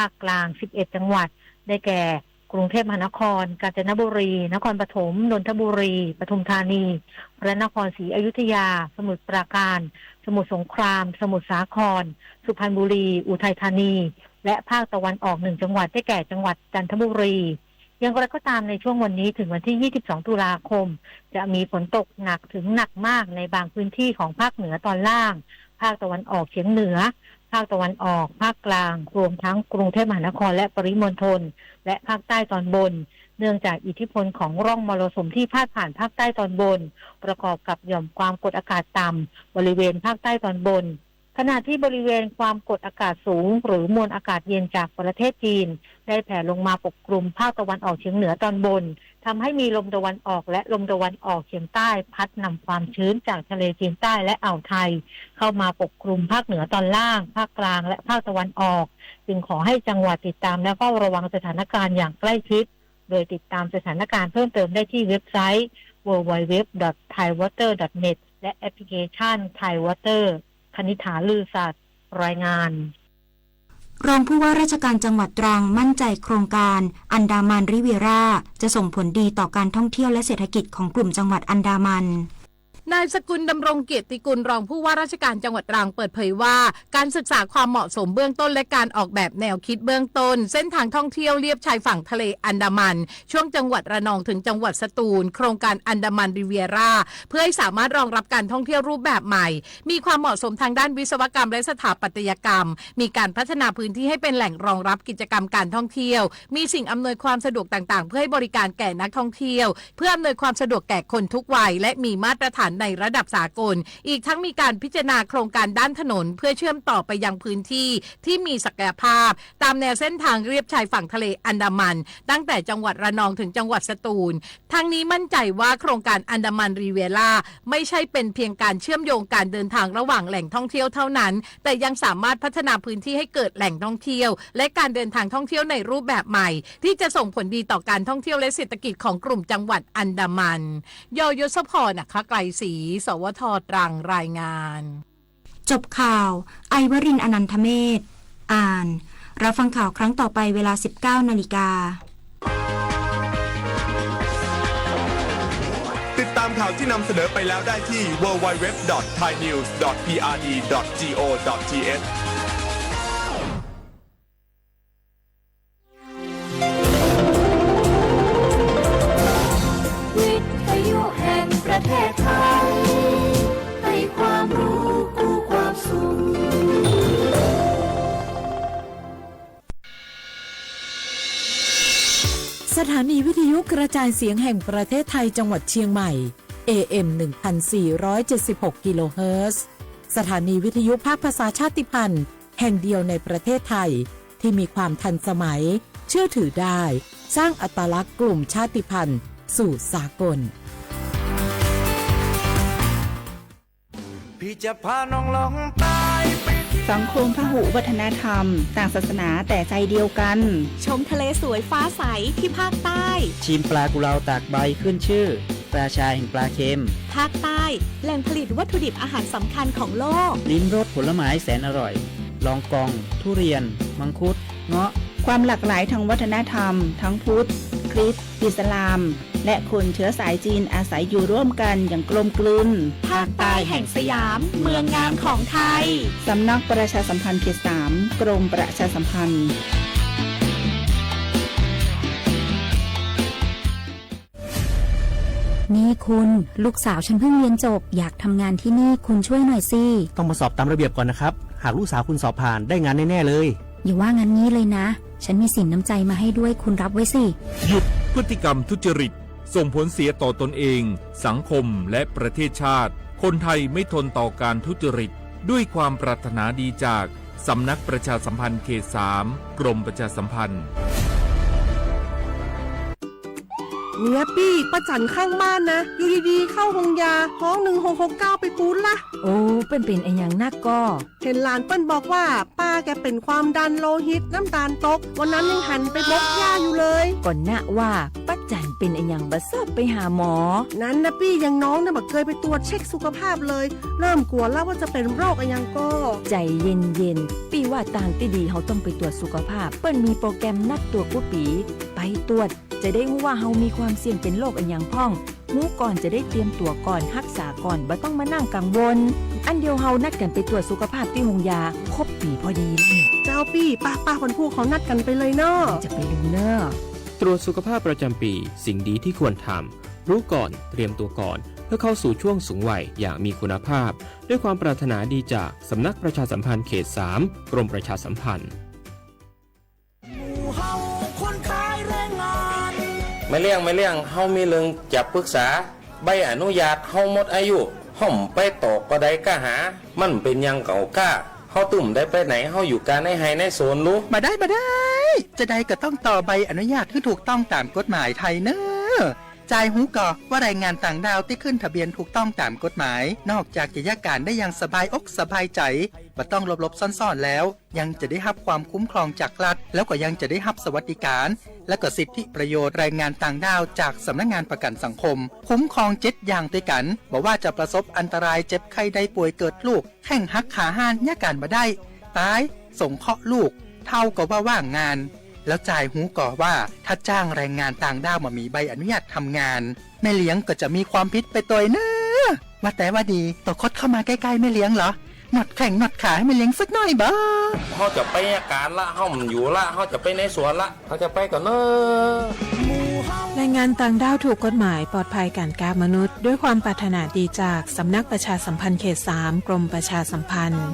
ภาคกลาง สิบเอ็ด จังหวัด ได้แก่ กรุงเทพมหานคร กาญจนบุรี นครปฐม นนทบุรี ปทุมธานี พระนครศรีอยุธยา สมุทรปราการ สมุทรสงคราม สมุทรสาคร สุพรรณบุรี อุทัยธานี และภาคตะวันออกหนึ่งจังหวัด ได้แก่จังหวัดจันทบุรี อย่างไรก็ตามในช่วงวันนี้ถึงวันที่ ยี่สิบสอง ตุลาคม จะมีฝนตกหนักถึงหนักมากในบางพื้นที่ของภาคเหนือตอนล่าง ภาคตะวันออกเฉียงเหนือ ภาคตะวันออก ภาคกลาง รวมทั้งกรุงเทพมหานครและปริมณฑล และภาคใต้ตอนบน เนื่องจากอิทธิพลของร่องมรสุมที่พาดผ่านภาคใต้ตอนบน ประกอบกับหย่อมความกดอากาศต่ำบริเวณภาคใต้ตอนบน ขณะที่บริเวณความกดอากาศสูงหรือมวลอากาศเย็นจากประเทศจีน ได้แผ่ลงมาปกคลุมภาคตะวันออกเฉียงเหนือตอนบน ทำให้มีลมตะวันออกและลมตะวันออกเฉียงใต้พัดนำความชื้นจากทะเลจีนใต้และอ่าวไทย เข้ามาปกคลุมภาคเหนือตอนล่าง ภาคกลาง และภาคตะวันออก จึงขอให้จังหวัดติดตามและเฝ้าระวังสถานการณ์อย่างใกล้ชิด โดยติดตามสถานการณ์เพิ่มเติมได้ที่เว็บไซต์ ดับเบิลยู ดับเบิลยู ดับเบิลยู ดอท ไทย วอเตอร์ ดอท เน็ต และแอปพลิเคชัน ไทย วอเตอร์ คณิษฐา ลือสัตย์ รายงาน รองผู้ว่าราชการจังหวัดตรังมั่นใจโครงการอันดามันริเวียร่าจะส่งผลดีต่อการท่องเที่ยวและเศรษฐกิจของกลุ่มจังหวัดอันดามัน นายสกุล ดำรงเกียรติกุล รองผู้ว่าราชการจังหวัดตรังเปิดเผยว่า การศึกษาความเหมาะสมเบื้องต้นและการออกแบบแนวคิดเบื้องต้น เส้นทางท่องเที่ยวเลียบชายฝั่งทะเลอันดามัน ช่วงจังหวัดระนองถึงจังหวัดสตูล โครงการอันดามันริเวียร่า เพื่อให้สามารถรองรับการท่องเที่ยวรูปแบบใหม่ มีความเหมาะสมทางด้านวิศวกรรมและสถาปัตยกรรม มีการพัฒนาพื้นที่ให้เป็นแหล่งรองรับกิจกรรมการท่องเที่ยว มีสิ่งอำนวยความสะดวกต่างๆ เพื่อให้บริการแก่นักท่องเที่ยว เพื่ออำนวยความสะดวกแก่คนทุกวัย และมีมาตรฐานในระดับสากล อีกทั้งมีการพิจารณาโครงการด้านถนน เพื่อเชื่อมต่อไปยังพื้นที่ที่มีศักยภาพ ตามแนวเส้นทางเลียบชายฝั่งทะเลอันดามัน ตั้งแต่จังหวัดระนองถึงจังหวัดสตูล ทั้งนี้มั่นใจว่าโครงการอันดามันริเวียร่า ไม่ใช่เป็นเพียงการเชื่อมโยงการเดินทางระหว่างแหล่งท่องเที่ยวเท่านั้น แต่ยังสามารถพัฒนาพื้นที่ให้เกิดแหล่งท่องเที่ยว และการเดินทางท่องเที่ยวในรูปแบบใหม่ ที่จะส่งผลดีต่อการท่องเที่ยวและเศรษฐกิจของกลุ่มจังหวัดอันดามัน ยยศพร อัครไกรศรี สวท ตรัง รายงาน จบข่าว ไอวรินทร์ อนันทเมธ อ่าน รับฟังข่าวครั้งต่อไปเวลา สิบเก้านาฬิกา ติดตามข่าวที่นำเสนอไปแล้วได้ที่ ดับเบิลยู ดับเบิลยู ดับเบิลยู ดอท ไทยนิวส์ ดอท พีอาร์ดี ดอท จีโอ ดอท ทีเอช วิทยุแห่งประเทศไทย ให้ความรู้คู่ความสุข สถานีวิทยุกระจายเสียงแห่งประเทศไทยจังหวัดเชียงใหม่ เอ เอ็ม หนึ่งพันสี่ร้อยเจ็ดสิบหก กิโลเฮิรตซ์ สถานีวิทยุภาคภาษาชาติพันธุ์แห่งเดียวในประเทศไทย ที่มีความทันสมัย เชื่อถือได้ สร้างอัตลักษณ์กลุ่มชาติพันธุ์สู่สากล สังคมพหุวัฒนธรรม ต่างศาสนาแต่ใจเดียวกัน ชมทะเลสวยฟ้าใสที่ภาคใต้ ชิมปลากุเลาตากใบขึ้นชื่อ ราชาแห่งปลาเค็ม ภาคใต้ แหล่งผลิตวัตถุดิบอาหารสำคัญของโลก ลิ้มรสผลไม้แสนอร่อย ลองกอง ทุเรียน มังคุด เงาะ ความหลากหลายทางวัฒนธรรม ทั้งพุทธ คริสต์ อิสลาม และคนเชื้อสายจีนอาศัยอยู่ร่วมกันอย่างกลมกลืน ภาคใต้แห่งสยาม เมืองงามของไทย สำนักประชาสัมพันธ์เขตสาม กรมประชาสัมพันธ์ นี่คุณ ลูกสาวฉันเพิ่งเรียนจบ อยากทำงานที่นี่ คุณช่วยหน่อยสิ ต้องมาสอบตามระเบียบก่อนนะครับ หากลูกสาวคุณสอบผ่าน ได้งานแน่ๆเลย อย่าว่างั้นงี้เลยนะ ฉันมีสินน้ำใจมาให้ด้วย คุณรับไว้สิ หยุดพฤติกรรมทุจริต ส่งผลเสียต่อตนเอง สังคม และประเทศชาติ คนไทยไม่ทนต่อการทุจริต ด้วยความปรารถนาดีจาก สำนักประชาสัมพันธ์เขตสาม กรมประชาสัมพันธ์ เมียปี้ ป้าจั๋นข้างบ้านนะ อยู่ดีๆ เข้าโฮงยา ฮ้อง หนึ่งหกหกเก้า ไปปู๊ดละ โอ้ เปิ้นเป๋นอะหยังนักก่อ เห็นหลานเปิ้นบอกว่า ป้าแกเป๋นความดันโลหิต น้ำตาลตก วันนั้นยังหันไปบกหญ้าอยู่เลย ก่อนนะว่า ป้า Tagเป็นอะหยังบ่ชอบไปหาหมอ นั้นนะปี้ ยังน้องเนี่ยบ่เคยไปตรวจเช็คสุขภาพเลย เริ่มกลัวแล้วว่าจะเป็นโรคอะหยังก็ ใจเย็นๆ ปี้ว่าตางตี้ดีเฮาต้องไปตรวจสุขภาพ เปิ้นมีโปรแกรมนัดตรวจกู้ปี ไปตรวจ จะได้ฮู้ว่าเฮามีความเสี่ยงเป็นโรคอะหยังพ่อง ฮู้ก่อนจะได้เตรียมตั๋วก่อน ฮักษาก่อน บ่ต้องมานั่งกังวล อันเดียวเฮานัดกันไปตรวจสุขภาพตี้โฮงยา ครบปีพอดีเลย เจ้าปี้ ป้าๆ วันพูกเขานัดกันไปเลยเนาะ จะไปลืมเนอะ ตรวจสุขภาพประจำปี สิ่งดีที่ควรทำ รู้ก่อน เตรียมตัวก่อน เพื่อเข้าสู่ช่วงสูงวัยอย่างมีคุณภาพ ด้วยความปรารถนาดีจากสำนักประชาสัมพันธ์เขตสาม กรมประชาสัมพันธ์ ไม่เลี่ยง ไม่เลี่ยง เฮามีเรื่องจะปรึกษา ใบอนุญาตเฮาหมดอายุ เฮาไปต่อก็ได้ก้าหา มันเป็นอย่างเก่าก้า เฮาตึมได้ไปไหน เฮาอยู่กาในไฮ่ในสวนลู บ่ได้ บ่ได้ จะใดก็ต้องต่อใบอนุญาตให้ถูกต้องตามกฎหมายไทยเนอะ จายฮู้ก่อว่าแรงงานต่างด้าวที่ขึ้นทะเบียนถูกต้องตามกฎหมาย นอกจากจะยากการได้อย่างสบายอกสบายใจ บ่ต้องหลบๆ ซ่อนๆ แล้ว ยังจะได้รับความคุ้มครองจากรัฐ แล้วก็ยังจะได้รับสวัสดิการ และก็สิทธิประโยชน์แรงงานต่างด้าวจากสำนักงานประกันสังคม คุ้มครองเจ็ดอย่างด้วยกัน บ่ว่าจะประสบอันตราย เจ็บไข้ได้ป่วย เกิดลูก แข้งหักขาห้าน ยากการบ่ได้ ตาย สงเคราะห์ลูก เฒ่าก็ว่าว่างงาน แล้วจายฮู้ก่อว่าถ้าจ้างแรงงานต่างด้าวบ่มีใบอนุญาตทำงาน แม่เลี้ยงก็จะมีความผิดไปตวยเนอะ ว่าแต่ว่าดี โตคดเข้ามาใกล้ๆ แม่เลี้ยงเหรอ นวดแข้งนวดขาให้แม่เลี้ยงสักหน่อยบ่ เฮาจะไปยากการละ เฮาบ่อยู่ละ เฮาจะไปในสวนละ เฮาจะไปก่อนเนอะ แรงงานต่างด้าวถูกกฎหมายปลอดภัยการค้ามนุษย์ ด้วยความปรารถนาดีจากสำนักประชาสัมพันธ์เขตสาม กรมประชาสัมพันธ์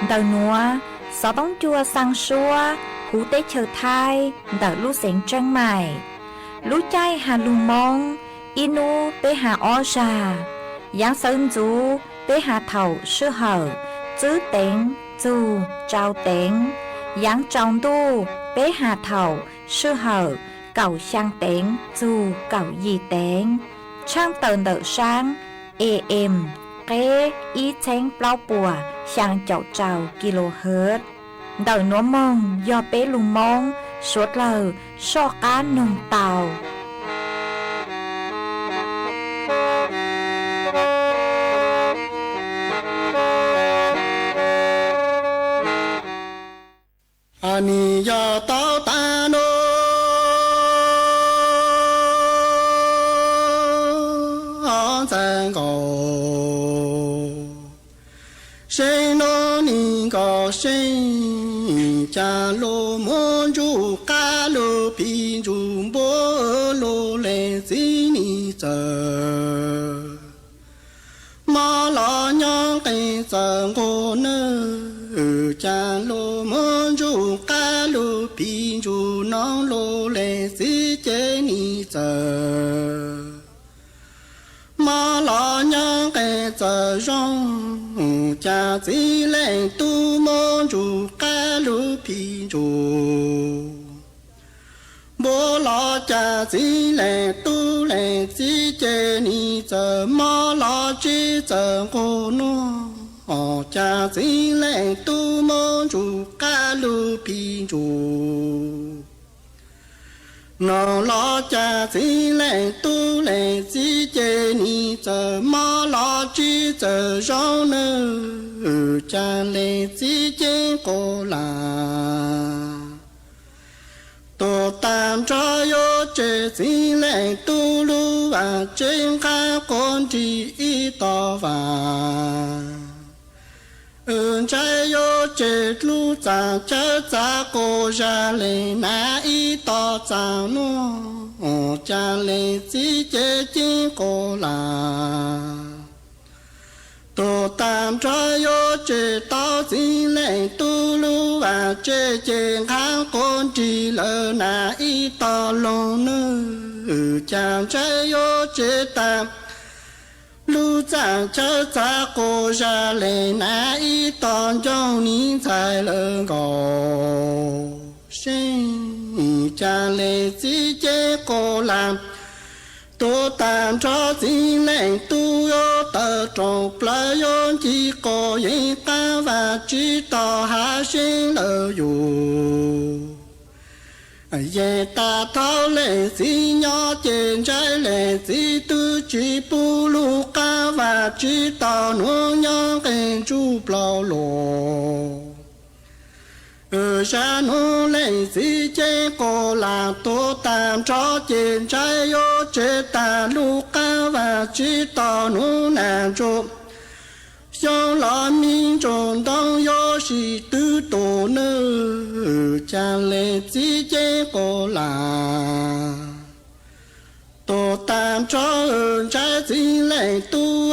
Ntawm nuav, xov toov cua xaa suab huv teb chaws Thaib ntawm lub xeev Tseeb Maim. Lub caij has lug Moob, ib nub peb has ob zag. Yaav xawv ntxuv peb has thaum sij hawm tswb teev txug tsau teev. Yaav tsaus ntuj peb has thaum sij hawm kaum xyaa teev txug kaum yim teev. Tshaaj tawm ntawm saab A M, qeb ib txheeb plaub puas xyaa caum rau kilohertz. Ntawm nuav moog yog peb lug Moob suav dlawg soj qaab noog tau. Nis yog tau taag nub ntxhais nkaus, seeb nub nis nkaus seeb, caag lug muab ntsuj qab lug phim ntsuj npua lug lees txiv nis txawm. Mob los nyob nqes txawm nqug nawb, caag lug muab ntsuj qab lug phim ntsuj noog lug lees txiv ces nis txawm. Mob los nyob nqes txawm zoo, caag txiv leej tub muab ntsuj qab lug phim ntsuj npua los caag txiv leej tub lees txiv ces nis txawm. Mob los tsib txawm nqug nuav, caag txiv leej tub muab ntsuj qab lug phim ntsuj noog los caag txiv leej tub lees txiv ces nis txawm. Mob los tsib txawm zoo nawb, caag lees txiv ces nqug lawm. Tug taag nrho yuav tseg txiv leej tub lub vaaj tseb nqaab quav nrig ib tog vaaj. Ntshai yuav tseg lub txaam chaw txav quas zag lees nav ib tog txaam nuaj, caag lees txiv ces ces nqug lawm. Tug taag nrho yuav tseg tau txiv leej tub lub vaaj tseb ces nqaab quav nrig lawm nav ib tog loog nawb, caag ntshai yuav tseg taag lub txaam chaw txav quas zag lees nav ib tog ncoog nis ntxhais lawm nkaus seeb. Cas leej txiv ceeb quas lam tuag tag nrho, txiv leej tub yuav tawm rooj plaws yuav ncig quas yeeb qab Vajtswv tau hab seeb lawm yus. Yeej tag thaum leej txiv nyob ces ntshai leej txiv twb tsis pub lub qab Vajtswv tau hnub nyob nqis ntsuj plaub lug. Zaj hnub leej txiv ceeb quas lam tuag tag nrho ces ntshai yuav tseg tag lub qab Vajtswv tau hnub nag ntsuj xyoo los mi ntsuj ntoo yuav sis twb tuag nawb. Cas leej txiv ceeb quas lam tuag tag nrho, ntshai txiv leej tub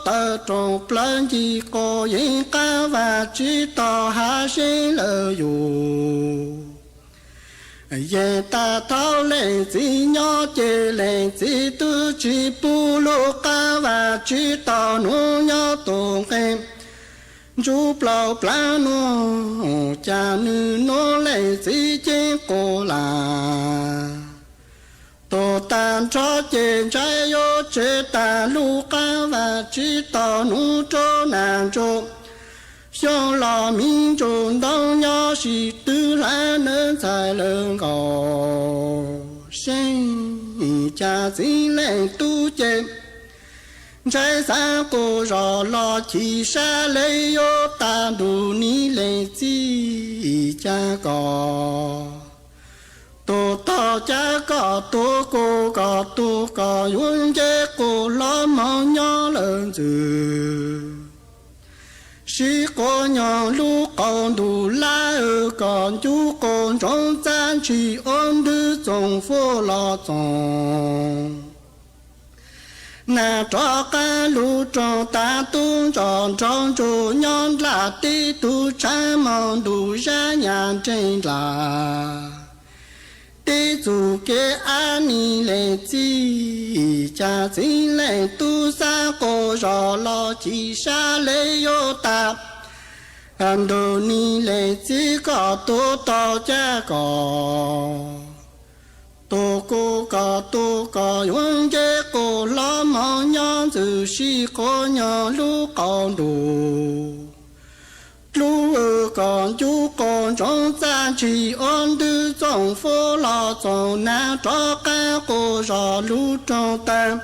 tawm rooj plaws ncig quas yeeb qab Vajtswv tau hab seeb lawm yus. Yeej tag thaum leej txiv nyob ces leej txiv twb tsis pub lub qab Vajtswv tau hnub nyob tuag nqis ntsuj plaub plab nuav. Cas nwg nuav leej txiv ceeb quas lam tuag tag nrho ces ntshai yuav tseg tag lub qab Vajtswv tau hnub rau nag ntsuj xyoo los mi ntsuj ntoo nyob sis twb hlab nab ntxhais lawm nkaus. Seeb, cas txiv leej tub ces ntshai xaav quas zos los chim sab le yuav tag ntuj ni leej txiv. Cas koj tuag tog, cas koj tuag, kuv koj tuag, koj yuav nce quas los moog nyob lawm ntxwg. Sib quas nyob lub qaum ntuj lawm, koj ncu quas ntsoov txaj ntshis ua ntwg txoom fuab los txoom nag rov qaab lug roog taag, tub ntsuag nraug ntsuj nyob ndlaj teb, tug tshaav moog ntuj zab nyas nreeg ndlaj teb, txuj kev ab ni leej txiv. Cas txiv leej tub xaav quas zos los chim sab le yuav tag ntug ni leej txiv, koj tuag tog, cas koj tuag, kuv koj tuag, koj yuav nce quas los moog nyob ntxwg, sib quas nyob lub qaum ntuj dlub, koj ncu quas ntsoov txaj ntshis ua ntwg txoom fuab los txoom nag rov qaab quas zos lug roog taag,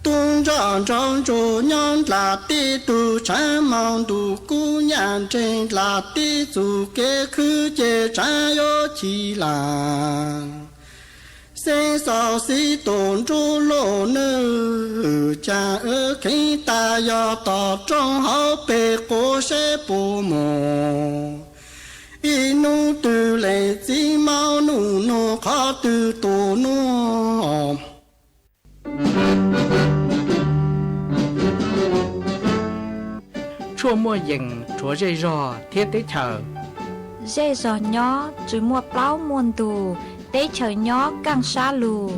tub ntsuag nraug ntsuj nyob ndlaj teb, tug tshaav moog ntuj kub nyas nreeg ndlaj teb, txuj kev khwv ces tshaav yuav chim lawm. Xeeb xaus xib tug nruab luag nawb, cas wb kheev tag yog tom rooj hauv peg quas saib puas moog ib nub twg leej txiv maub nub nuav qhov twg tuag nuav. Tshuaj muaj yees rhuav zej zog thiab teb chaws. Zej zog nyob tsis muaj plaub muaj ntug, teb chaws nyob kaaj sab lug.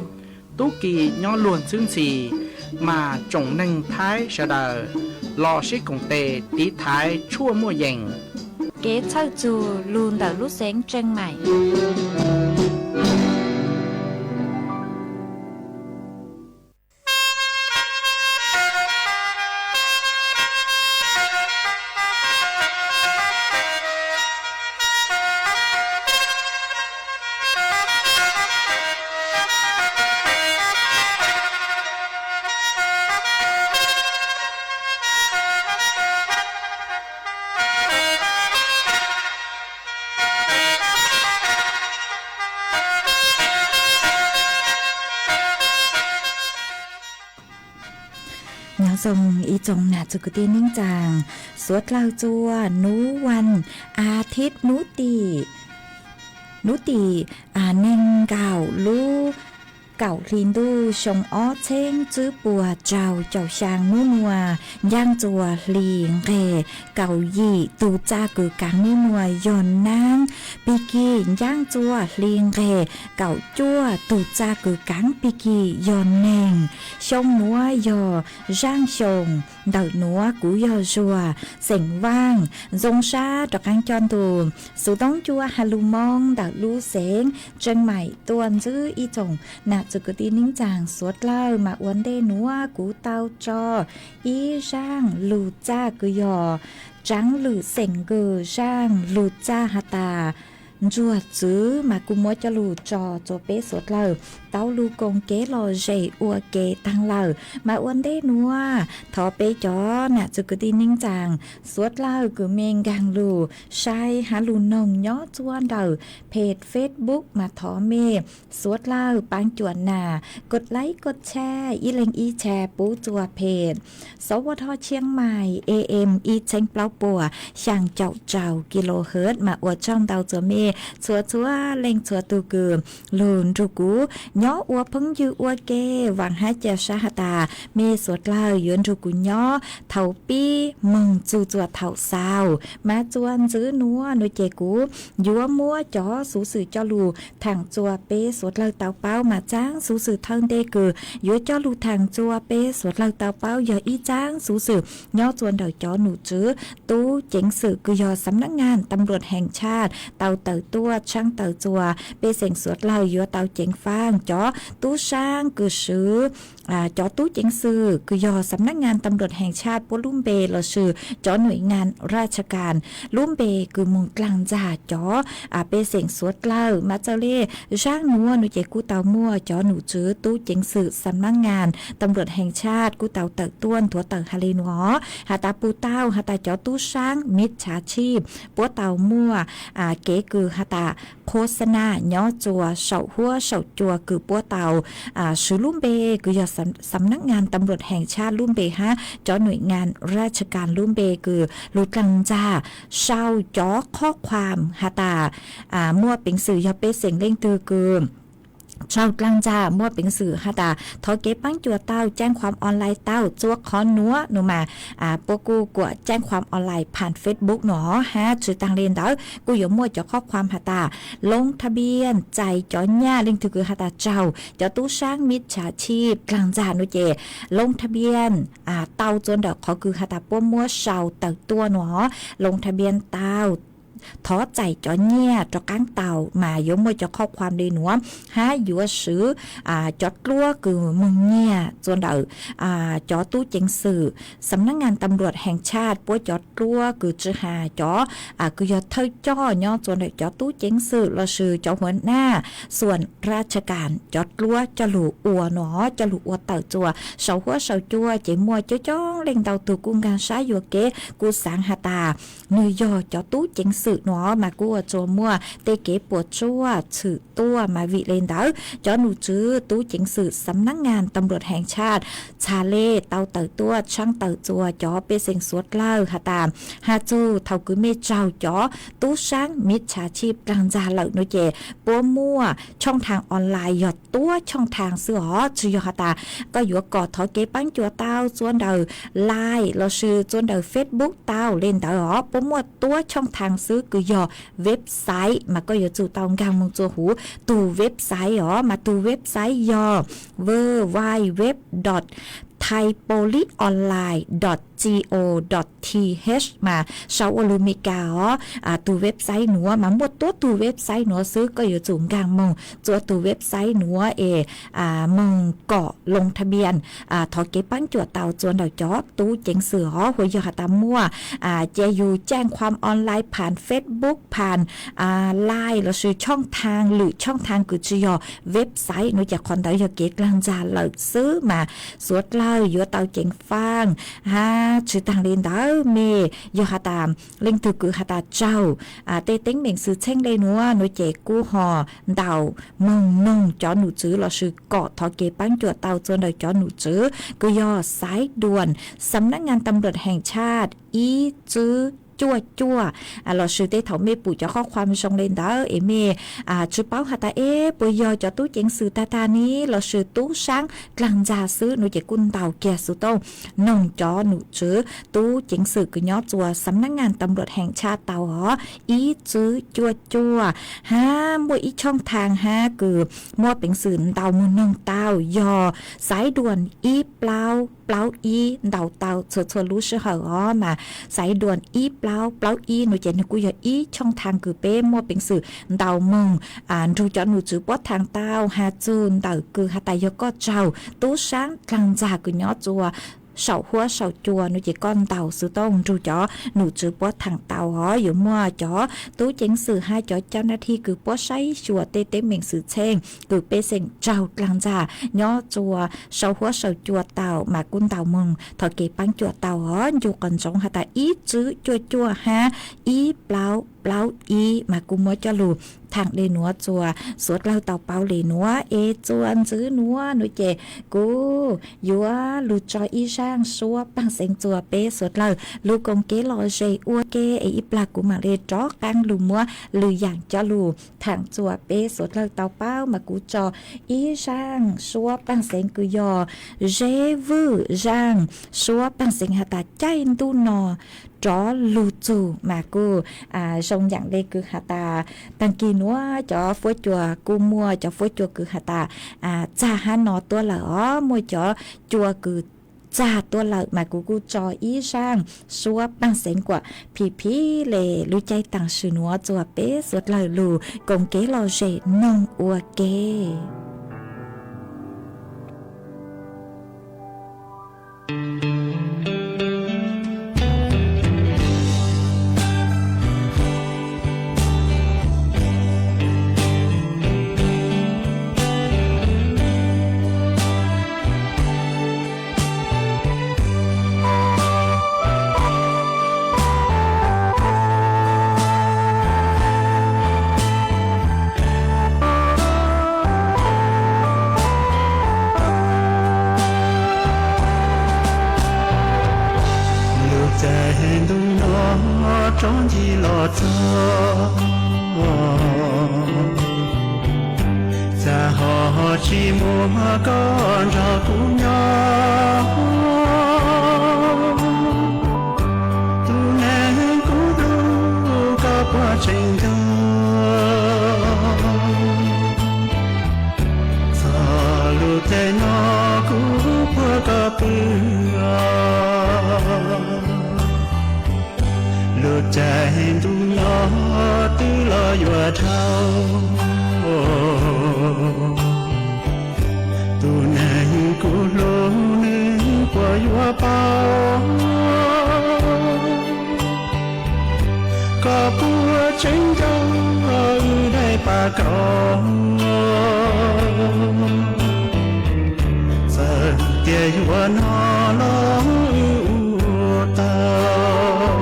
Tub ki nyob luag ntxhwb ntxhi, mas tsoom neeg Thaib sawv daws los sib koom tes tiv thaiv tshuaj muaj yees. Kev txhawj txug lug ntawm lub xeev Tseej Maim. Nyob zoo ib tsoom nam txiv kwv tij neej tsaa, suav dlawg txua nub vas as thiv nub tim, nub tim neeg nkaum lub kaum hli ntuj xyoo ob txheeb tswb puas rau caum xyaa nub nuav, ncaaj txuas hli nqeg kaum yim, tug txaj kws kaav nub nuav yog naab pig kig, ncaaj txuas hli nqeg kaum cuaj, tug txaj kws kaav pig kig yog neeg. Xyoo nuav yog zaaj xyoo ntawm nuav kuv yog Zuag, xeem Vaaj, zoo sab rov qaab coj ntu xuv toob cua has lug moo ntawm lub xeev Tseem Maim tuaj ntsib ib tsoom nam txwv kwv tij neej tsaa suav dlawg. Mas ua ntej nuav kuv tau tso ib zaaj lug txaj kws yog tsaav lwm xeem nkawd zaaj lug txaj has tas ntsuag txwv, mas kuv muab coj lug tso rua peb suav dlawg tau lug koom kev lom zem ua ke taag lawm. Mas ua ntej nuav thov peb cov nam txwv kwv tij neej tsaa suav dlawg kws mej nkaag lug saib has lug noog nyob rua ntawm peg Facebook mas thov mej suav dlawg paab cuam nas koj laib koj tshaj ib leeg ib tshaj pub rua peg Sov Vo Tho Tshiab Maim A M ib txheeb plaub puas xyaa caum rau kilohertz mas ua tsaug ntau rua mej txhua txhua leej txhua tug kws lug nrug kuv nyob ua phooj ywg ua ke. Vaam hab ca sab has tas mej suav dlawg yuav nrug kuv nyob thaus pib moog txug rua thaus xaus. Mas rua ntxiv nuav nuav ces kuv yuav muab cov xuv xwm coj lug thaam rua peb suav dlawg tau paub. Mas tsaab xuv xwm thawj ntej kws yuav coj lug thaam rua peb suav dlawg tau paub yog ib tsaab xuv xwm nyob rua ntawm cov nom tswv tub ceev xwm kws yog Sำນັກງານຕຳຫຼວດແຫ່ງຊາດ tau tawm tuaj tshaab tawm txuas pej xeem suav dlawg yuav tau ceev faaj cov tub saab kws swv cov tub ceev xwm kws yog Sำນັກງານຕຳຫຼວດແຫ່ງຊາດ puab lub npe lossis cov ໜ່ວຍງານ ราชการ lub npe kws moog dlaag ntxag cov pej xeem suav dlawg. Mas txawm le zaaj nuav nuav ces kuj tau muaj cov nom tswv tub ceev xwm Sำນັກງານຕຳຫຼວດແຫ່ງຊາດ kuj tau tawm tuaj nthuav tawm has le nuav has tas puj tau has tas cov tub saab ມິດສາຊີບ puab tau muaj kev kws has tas ໂຄສະນາ nyob rua saum huab saum cua kws puab tau swv lub npe kws yog Sำນັກງານຕຳຫຼວດແຫ່ງຊາດ lub npe hab cov ໜ່ວຍງານ ราชการ lub npe kws lug dlaag ntxag sau cov khob khuam has tas muaj peev xwm yog pej xeem leej twg kws raug dlaag ntxag muaj peev xwm has tas thov kev paab cuam tau แจ้งความออนไลน์ tau rua qhov nuav nuav mas puab kuj kuam แจ้งความออนไลน์ ผ่าน Facebook nuav hab tsi taag le ntawd kuj yuav muaj cov khob khuam has tas ລົງທະບຽນ txais cov nyaj. Leej twg kws has tas raug cov tub saab ມິດສາຊີບ dlaag ntxag nuav ces ລົງທະບຽນ tau rua ntawm qhov kws has tas puab muab sau tawm tuaj nuav ລົງທະບຽນ tau thov txais cov nyaj rov qaab tau. Mas yuav muaj cov khob khuam le nuav hab yuav swv cov dluab kws moog nyiag rua ntawm cov tub ceev xwm Sำນັກງານຕຳຫຼວດແຫ່ງຊາດ puab cov dluab kws tsi has cov kws yog thawj coj nyob rua ntawm cov tub ceev xwm lossis cov ຫົວໜ້າສ່ວນລາຊການ cov dluab coj lug ua nuav, coj lug ua tawm rua saum huab saum cua ces muaj coob coob leej ntau tug kuj nkaag sab yuam kev kuj xaav has tas nwg yog cov tub ceev xwm nuav mas kuj ua rua muaj tej kev puam tsuaj tshwm tuaj. Mas vim le ntawd cov nom tswv tub ceev xwm Sำນັກງານຕຳຫຼວດແຫ່ງຊາດ txhad le tau tawm tuaj tshaab tawm rua cov pej xeem suav dlawg has tas has txug thaus kws mej raug cov tub saab ມິດສາຊີບ dlaag ntxag lawm nuav ces puab muaj ຊ່ອງທາງອອນລາຍ yog tuab ຊ່ອງທາງ xwb os. Tsi yog has tas koj yuav kom thov kev paab cuam tau rua ntawm Line lossis rua ntawm Facebook tau le ntawd os. Puab muaj tuab ช่องทาง xwb kws yog website mas koj yuav tsum tau nkaag moog rua huv tug website os. Mas tug website yog www dot thaipoliceonline dot co dot th. Mas sau ua lug Meskas os, tug website nuav mas muaj tuab tug website nuav xwb, koj yuav tsum nkaag moog rua tug website nuav es moog kom ລົງທະບຽນ thov kev paab cuam tau rua ntawm cov tub ceev xwm os. Huv yog has tas muaj cia yug แจ้งความออนไลน์ ผ่าน Facebook ผ่าน Line lossis ช่องทาง lwm ช่องทาง kws tsi yog website nuav ces qhov ntawd yog kev dlaag ntxag lawm xwb mas suav dlawg yuav tau ceev faaj hab tsi taag le ntawd mej yog has tas leej twg kws has tas raug tej teeb meem xwm txheej le nuav nuav ces kuj ho ntaus moog noog cov nom tswv lossis kom thov kev paab cuam tau rua ntawm cov nom tswv kws yog สายด่วน สำนักงานตำรวจแห่งชาติ ib tswb cuaj cuaj. Los sis tej thaum mej pum cov qhob qhuam zoo le ntawd es mej tsi paub has tas es puas yog cov tub ceev xwm tag tag ni los sis tub saab dlaag ntxag xwb no ces kuj ntaus kiag xuv tooj noog cov nom tswv tub ceev xwm kws nyob tsua xab nab ngas tam luam heev tshaj tau os, ib tswv cuaj cuaj, hab muaj ib choob thaaj hab kws muaj peev xwm ntaus moog noog tau yog xaiv duam ib plaub plaub ib ntaus tau txhua txhua lub sij hawm os mas xaiv duam ib plaub plaub ib no ces nwg kuj yog ib choob thaaj kws peb muaj peev xwm ntaus moog nrug cov nom tswv puab thaaj tau has txug ntawm kws has tas yog koj tsaug tub saab dlaag ntxag kws nyob tsua saum huab saum cua no ces koj ntaus xuv tooj nrug cov nom tswv puab thaaj tau os. Yuav muaj cov tub ceev xwm hab cov cau nav thi kws puab saib xyuas tej teeb meem xwm txheej kws pej xeem tsaug dlaag ntxag nyob tsua saum huab saum cua tau mas kuj ntaus moog thov kev paab cuam tau os. Ncu qhov ntsoov has tas ib tswv cuaj cuaj hab ib plaub plaub ib mas kuj muab coj lug thaaj le nuav tsua suav dlawg tau paub le nuav es tsua ntxwv nuav nuav ces kuv yuav lug tso ib zaaj suab paaj xeev tsua peb suav dlawg lug koom kev lom zem ua ke es ib plag kuv maam le rov qaab lug muab lwm yaam coj lug thaaj tsua peb suav dlawg tau paub mas kuv tso ib zaaj suab paaj xeev kws yog Zeb Vwj zaaj suab paaj xeev has tas caij ntuj no rov lug txug mas kuj zoo yaam le kws has tas taag kis nuav cov fuab cua kuj muaj cov fuab cua kws has tas txag hab no tuaj lawm os, muaj cov cua kws txag tuaj lawm mas kuv kuj tso ib zaaj suab paaj xeev kuas phim phim le lub caij taam sim nuav tsua peb suav dlawg lug koom kev lom zem noog ua ke. Lub caij ntuj no rov ncig los txog, cas ho tsis muaj koj nrog kuv nyob. Tus neeg kuv hlub, koj puas tseem nco? Txog lub caij no kuv puag koj pw. Lub caij ntuj no twb los yuav dhau, tus neeg kuv hlub nws puas yuav paub? Koj puas tseem nco wb daim paj kaum? Txawm tias yuav hnov los wb ua tau,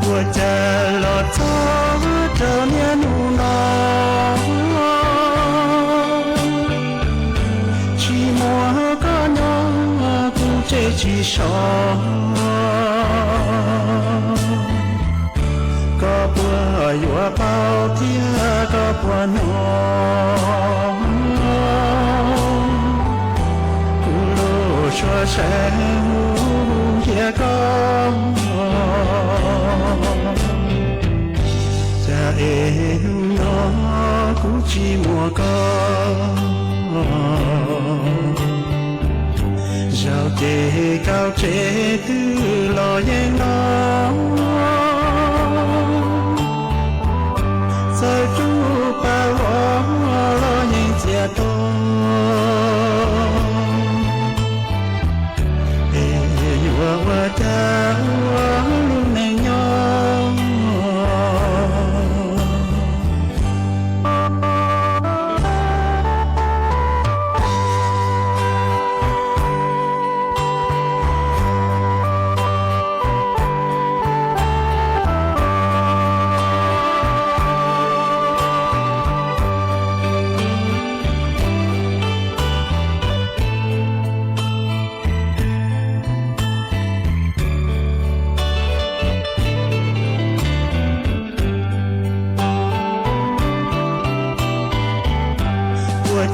ua cas los txog rau niaj hnub no, tsis muaj koj nyob kuv tseg tsis so. Koj puas yuav paub thiab koj puas hnov? Kuv lub suab seev hu hiav koj, cas es hnub no kuv tsis muaj koj. Zaum ces kaum tsev twg los yeej los, txawm rub pas vog los yeej txias to. Es yuav ua cas ua lub neej nyob?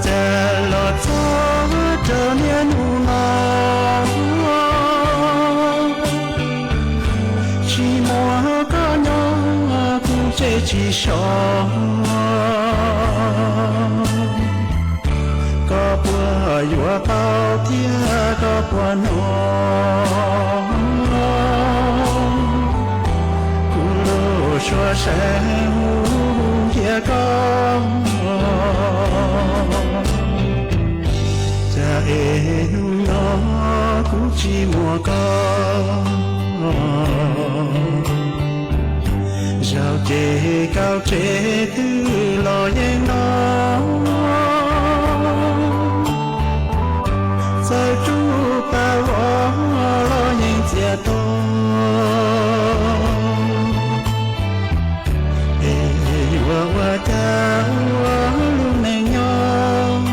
Cas los txog rau niaj hnub no, tsis muaj koj nyob kuv ntsej tsis so. Koj puas yuav tau thiab koj puas hnov kuv lub suab saib hu ntiag koj? Cas es hnub no kuv tsis muaj koj, zaum ces kaum tsev twg los yeej no, txawm rub pas vov los yeej txias to. Es yuav ua cas ua lub neej nyob?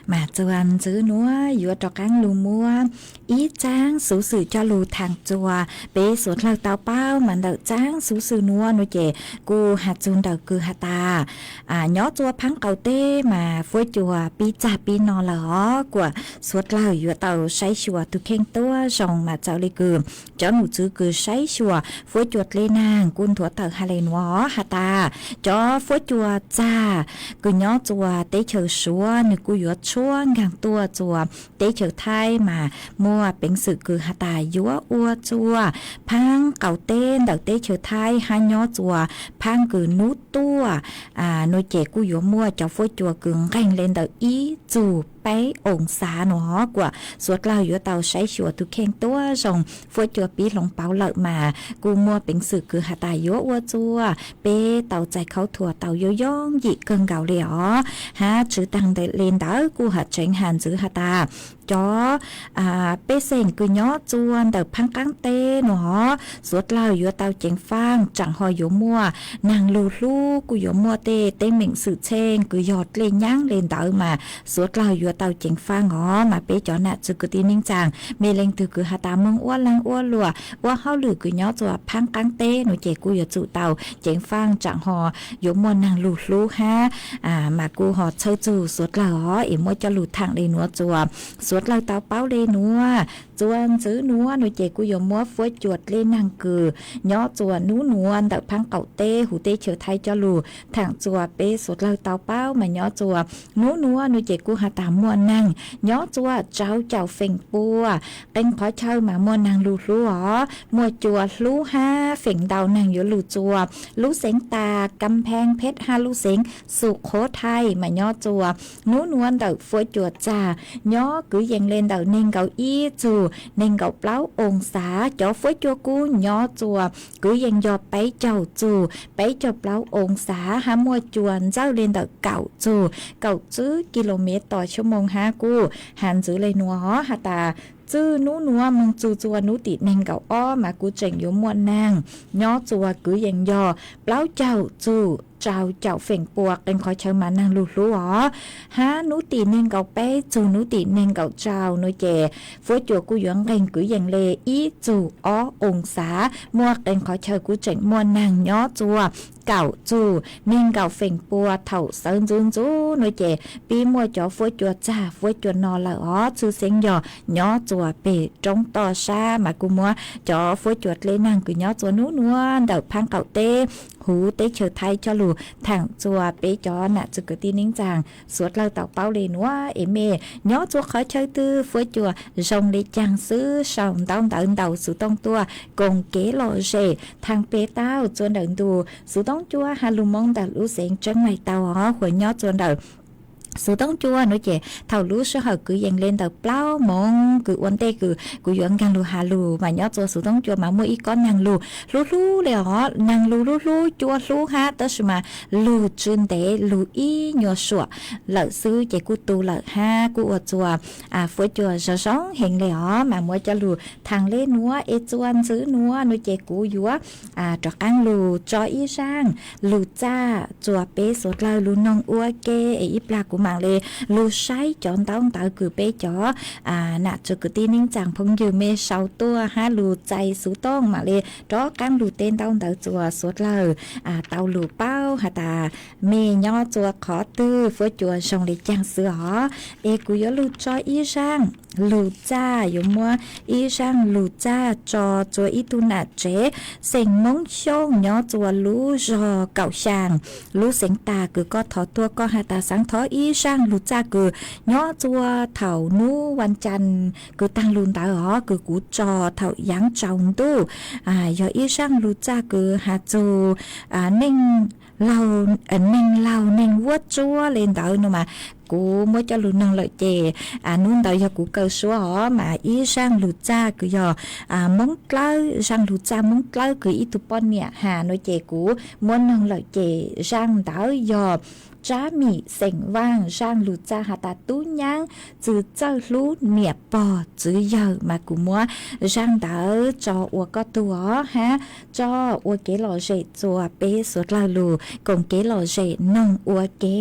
Mas txuas ntxwv nuav yuav rov qaab lug muab ib tsaab xuv xwm coj lug thaam txuas peb suav dlawg tau paub. Mas ntawm tsaab xuv xwm nuav nuav ces kuj has txug ntawm kws has tas, nyob txuas Phaab Qaum teb mas fuab cua pib txag pib no lawm os. Kuas suav dlawg yuav tau saib xyuas tug kheej tuab zoo mas txawm le kws cov num txwv kws saib xyuas fuab cua dleb naag kuj nthuav tawm has le nuav os, has tas cov fuab cua txag kws nyob txuas teb chaws Suav nwg kuj yuav tshuab nkaag tuaj txuas teb chaws Thaib mas muaj peev xwm kws has tas yuav ua txuas Phaab Qaum teb ntawm teb chaws Thaib hab nyob txuas Phaab kws nub tuaj nuav ces kuj yuav muaj cov fuab cua kws nqeeg le ntawm ib txug peb oo xav nuav os. Kuas suav dlawg yuav tau saib xyuas tug kheej tuab zoo, fuab cua pib hloov pauv lawm mas kuj muaj peev xwm kws has tas yuav ua txuas peb tau txais khaub thuas tau yooj yooj yim kawg nkaus le os. Hab tswv taag le ntawd kuj has tseev has ntxwv has tas cov pej xeem kws nyob txuas ntawm Phaab Qaab teb nuav os, suav dlawg yuav tau ceev faaj tsaam ho yuav muaj naag lug hlub, kuj yuav muaj tej teeb meem xwm txheej kws yog dlej nyaab le ntawd mas suav dlawg yuav tau ceev faaj os. Mas peb cov nam txwv kwv tij neej tsaa, mej leej twg kws has tas moog ua laag ua luam ua hauj lwm kws nyob txuas Phaab Qaab teb nuav ces kuj yuav tsum tau ceev faaj tsaam ho yuav muaj naag lug hlub hab mas kuj ho txhawj txug suav dlawg os es muab coj lug thaam le nuav txuas suav dlawg tau paub le nuav. Txuas ntxwv nuav nuav ces kuj yuav muab fuab cua dlej naag kws nyob txuas nub nuav ntawm Phaab Qaum teb huv teb chaws Thaib coj lug thaam txuas peb suav dlawg tau paub. Mas nyob txuas nub nuav nuav ces kuj has tas muaj naag nyob txuas rau caum feem pua. Qee qhov chaw mas muaj naag lug hlub os, muaj cua hlub hab feem ntau naag yuav lug txuas lub xeev tas Kam Pheej Pheb hab lub xeev Xu Qhuv Thaij mas nyob txuas nub nuav ntawm fuab cua txag nyob kwv yees le ntawm neeg nkaum ib txug neeg nkaum plaub oo xav. Cov fuab cua kub nyob txuas kwv yees yog peb caug txug peb caug plaub oo xav hab muaj cua ntxawj le ntawm kaum txug kaum tsib kis lus mev tos tshaj moo hab kuj has ntxwv le nuav os, has tas txij nub nuav moog txug txuas nub tim neeg nkaum ob mas kuj tseem yuav muaj naag nyob txuas kwv yees yog plaub caug txug rau caum feem pua, qee qhov chaw mas naag lug hlub os. Hab nub tim neeg nkaum peb txug nub tim neeg nkaum rau nuav ces fuab cua kuj yuav nqeeg kwv yees le ib txug ob oo xav, muaj qee qhov chaw kuj tseem muaj naag nyob txuas kaum txug neeg nkaum feem pua. Thaum sawv ntxuv ntxuv nuav ces pib muaj cov fuab cua txag fuab cua no lawm os, tshwj xeeb yog nyob txuas peg roob toj sab mas kuj muab cov fuab cua dlej naag kws nyob txuas nub nuav ntawm Phaab Qaum teb huv teb chaws Thaib coj lug thaam txuas peb cov nam txwv kwv tij neej tsaa suav dlawg tau paub le nuav es mej nyob txuas qhov chaw twg fuab cua zoo le caag xwb sau ntaub ntawv ntau xuv tooj tuaj koom kev lom zem thaam peg tau txuas ntawm ntu xuv tooj cuaj hab lug moob ntawm lub xeev Tseeb Laim tau os, huas nyob txuas ntawm Xuv Toob Cua no ces thaum lub sij hawm kwv yees li ntawm plaub moos kws ua ntej kws kuv yuav nkaag lug has lug mas nyob tsua Xuv Toob Cua mas muaj ib kob naag lug hlub hlub li os, naag lug hlub hlub cua hlub hab tab sis mas lug tsw ntev lug ib nyuas suam lawm xwb ces kuj tu lawm hab kuj ua tsua fuab cua zoo zoo heev li os, mas muab coj lug thaam le nuav es tsua ntxwv nuav no ces kuv yuav rov qaab lug tso ib zaaj lug txaj tsua peb suav dlawg lug noog ua ke es ib plag kuv maam le lug saib cov ntaub ntawv kws peb cov nam txiv kwv tij neej tsaa phooj ywg mej sau tuaj hab lug txais Xuv Tooj maam le rov qaab lug teb ntaub ntawv tsua suav dlawg tau lug paub has tas mej nyob tsua qhov twg fuab cua zoo le caag xwb os. Es kuv yuav lug tso ib zaaj lug txaj, yuav muab ib zaaj lug txaj tso tsua ib tug nam tsev xeem Moob Xyooj nyob tsua lub zog Kaum Xyaa, lub xeev tas kws koj thov tuaj koj has tas xaav thov ib zaaj lug txaj kws nyob tsua thaum nub vas cas kws taag lug ntawd os kws kuv tso thaum yaav tsaus ntuj, yog ib zaaj lug txaj kws has txug neeg laug, neeg laug neeg vuab tsuab le ntawd no mas kuv muab coj lug noog lawm ces nub ntawd yog kuv kaw suab os mas ib zaaj lug txaj kws yog Moob Dlawb, zaaj lug txaj Moob Dlawb kws ib tug poj niam has no ces kuv muab noog lawm ces zaaj ntawd yog Tsab Mim xeem Vaaj, zaaj lug txaj has tas tub nyaab txwv txawj hlub niam pog txwv yawg mas kuv muab zaaj ntawd tso ua koj tug os hab tso ua kev lom zem tsua peb suav dlawg lug koom kev lom zem noog ua ke.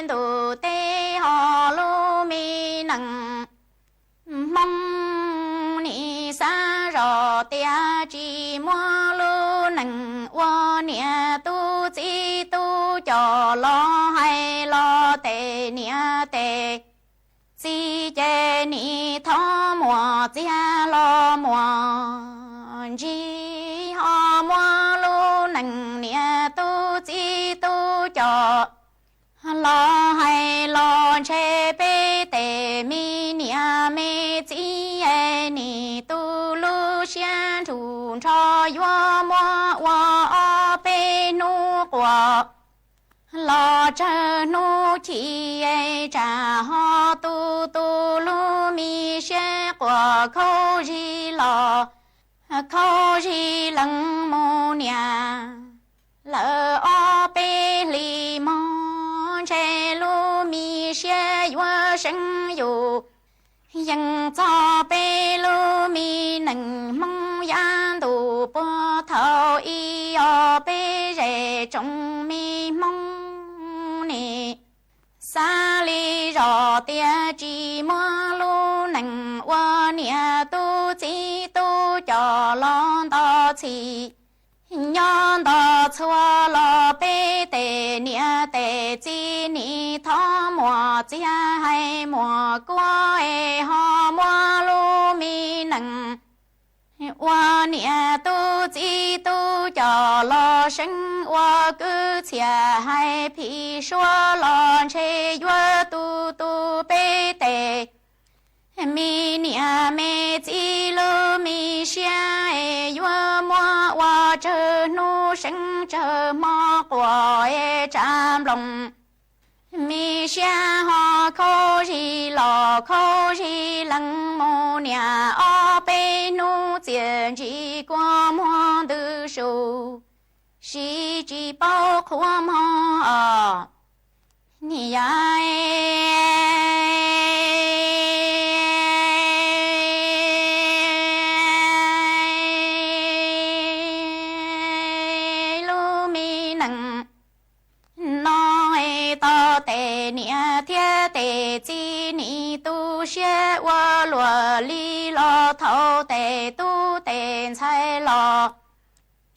Ntuj teb ho lub me neej Hmoob, nim xav zoj tias tsis muaj lub neej ua niam tub txiv tub coj los hais los tes niam tes txiv ces nim thov muaj txiag los muaj ntsig ho muaj lub neej niam tub txiv tub coj los hais los ntshe peb tes me niam me txiv es nim tu lub siab nrug nrho yuav muab ua ob peb hnub quas los tsawg hnub chim es tsam ho tu tu lub me siab quas khaub zig los khaub zig lees mus niam. Lawm ob peb hlis mog ntshe lub me siab yuav seev yus, yeej txog peb lub me neej Hmoob yav ntuj puag thaum ub os peb zej tsoom me Hmoob ne. Xav li zoj tias tsis muaj lub neej ua niam tub txiv tub coj los nto txhij nyob nto txhua los peb tes niam tes txiv nim thov muaj txiag hais muaj kuab es ho muab lub me neej ua niam tub txiv tub coj los seev ua kwv txhiaj hais phim suab los ntshe yuav tu tu peb tes me niam me txiv lub me siab es yuav muab ua tsawg hnub seev tsawg hmo quas es tsav nploos me siab ho khaub zig los khaub zig lees mus niam ob peb hnub txiaj ntsig kua muag ntws su siv tsis paub qhuav mog os. Niam yau lub me neej no es tau tes niam thiab tes txiv nim tu siab ua luaj li los thaum tes tub tes ntxhais los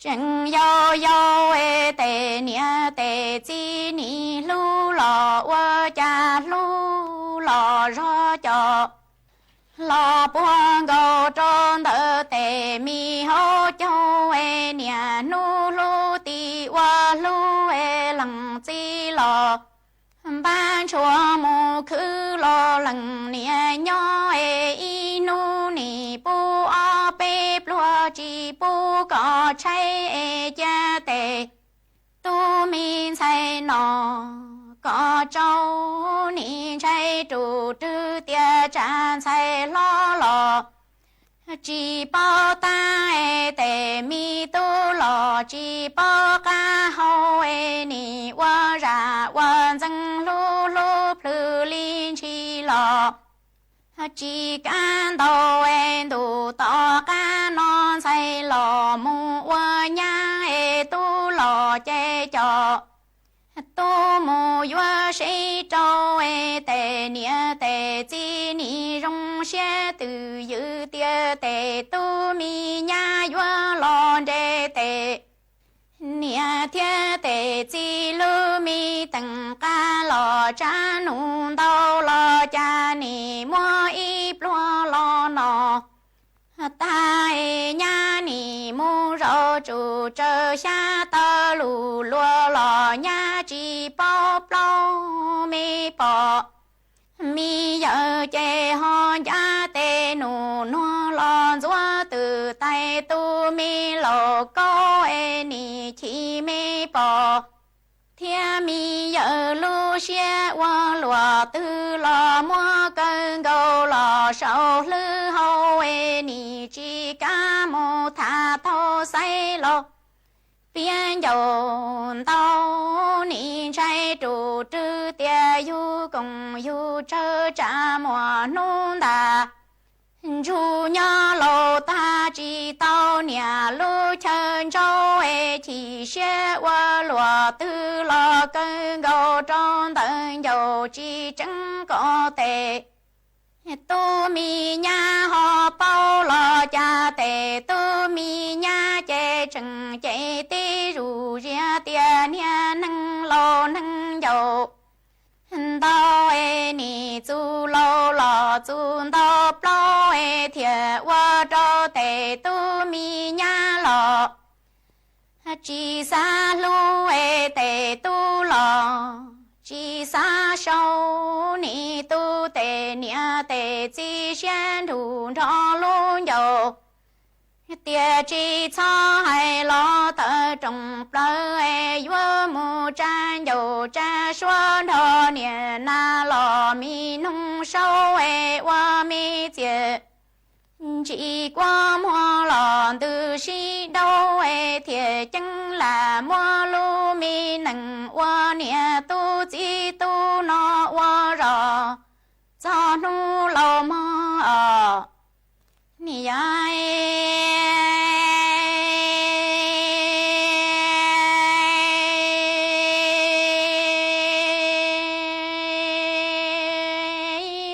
tseem yau yau es tes niam tes txiv nim hlub los ua cas hlub los zog cov los puag nkaus rau ntawm tes me hauv caug es niam hnub hlub tim ua hlub es leej txiv los npaj ntshuav mus khwv los lees niam nyob es ib hnub nim pub ob peb pluag tsis pub kom tshaib es cia tes tub me ntxhais no kom tsau. Nim ntshai rus rwg tias tsam ntxhais hlob los tsis paub tab es tes me tub los tsis paub qab hau es nim ua zam ua ntxeev hlub hlub plhws li ntshis los tsis kam ntau es ntuj tom qab no ntxhais los mus ua nyab es tub los ces cov tub mus yuav seb rau es tes niam tes txiv nim zoo siab twm ywm tias tes tub me nyab yuav los nres tes niam thiab tes txiv lub me teem qab los tsab num ntau los cas nim muab ib pluag los no tag es nyab nim mus zaum tsum tsawv xyab taw lus luag los nyab tsis paub plaub me pom. Me yawm ces ho ncaj tes num nuag los ntxuav twm tais tub me laus kaub es nim chim me pom. Thiab me yawm lub siab ua luam twg los muab kawg nkaus los saum hlwb hau es nim tsis kam mus tham tau xaiv los piab ncaus ntau. Nim ntshai rus rwg tias yug koom yug tsawg tsam muaj hnub ntas ntsug nyob laus tag tsis tau niam lub chaw ntsauv es chim siab ua luam twg los kawg nkaus rau ntawm ncaus tsis tseeb kom tes tub me nyab ho paub los cas tes tub me nyab ces tseem ces tib zus ziab tias niag neeg laus neeg ncaus ntau es nim txus laus los txus ntau plaub es thiaj ua rau tes tub me nyab los tsis xav hlub es tes tub los tsis xav sau. Nim tub tes niam tes txiv siab nrug nrho lub ncaus tias tsis txhob hais los tawm rooj plaws es yuav mus tsa ncaus tsa suab nrho niam nas los me noog saub es ua me txias ntsis kuab muag los ntws sib daub es thiaj ceeb lam muab lub me nees ua niam tub txiv tub no ua zog txog hnub laus mog os. Nim yog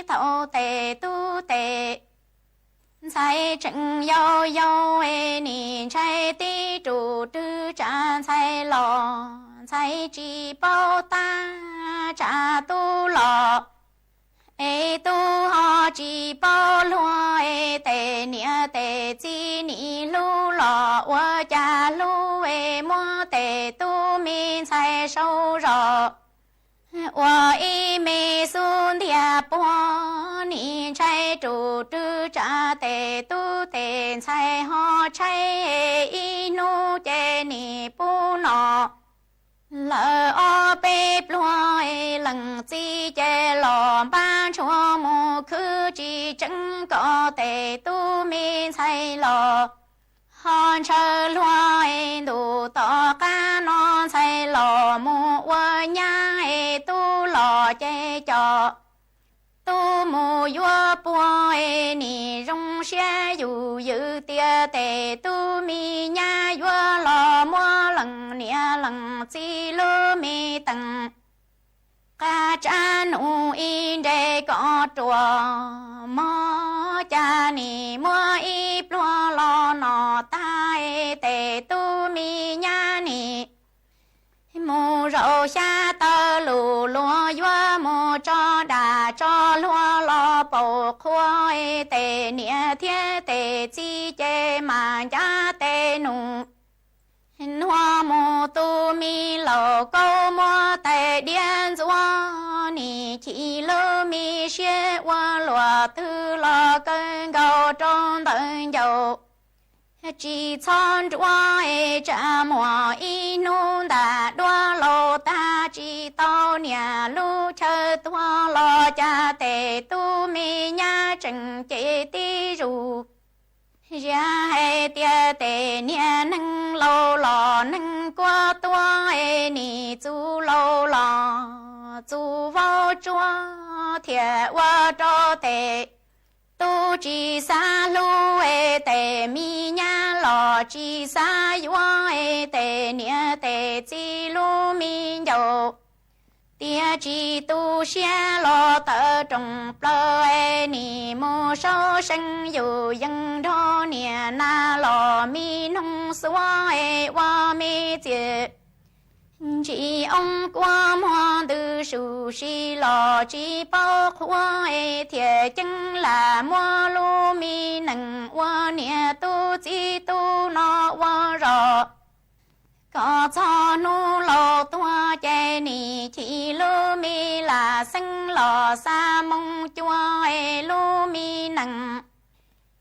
thaum tes tub tes ntxhais tseem yau yau es nim ntshai tib rus rwg tsam ntxhais los ntxhais tsis paub tab tsam tub los es tub ho tsis paub luag es tes niam tes txiv nim hlub los ua cas hlub es muab tes tub me ntxhais sau zog ua ib me xub ntiag puag. Nim ntshai rus rwg tsam tes tub tes ntxhais ho tshaib ib hnub ces nim pub no lawm ob peb pluag es lees txiv ces los npaj ntshuav mus khwv tsis tseeb kom tes tub me ntxhais los ho ntshaw luag es ntuj tom qab no ntxhais los mus ua nyab es tub los ces cov tub mus yuav puag es nim zoo siab yus ywm tias tes tub me nyab yuav los muab lees niam lees txiv lub me tees qab tsab num ib nres kom ruam mog. Cas nim muab ib pluag los no tag es tes tub me nyab nim mus zaum xyab taw lus luag yuav mus tso dam tso luag los paum qhua es tes niam thiab tes txiv ces mas ncaj tes num nuag mus tu me laus kaub muab tais diab ntxuav twg los kawg nkaus rau ntawm ncauj. Tsis txhob nruab es tsa muag ib hnub ntam duab laus tag, tsis tau niam lub chaw tuag los cas tes tub me nyab tseem cev tib zus. Yog hais tias tes niag neeg laus los neeg kuab tuag, es nim txus laus los txus vaub tsuag thiaj ua rau tes tub tsis xav hlub, es tes me nyab los tsis xav yuav, es tes niam tes txiv lub me ncaus tias tsis tu siab los tawm rooj plaws, es nim mus saub seev yus yees nrog niam na los me noog xuab, es ua me txiv ntsis oob kuab muag ntws su si los tsis paub qhuav, es thiaj ceeb lam muab lub me nees ua niam tub txiv tub no ua zog. Kom txog hnub laus tuag ces nim chim lub me lam xeeb los xa moo cua, es lub me nees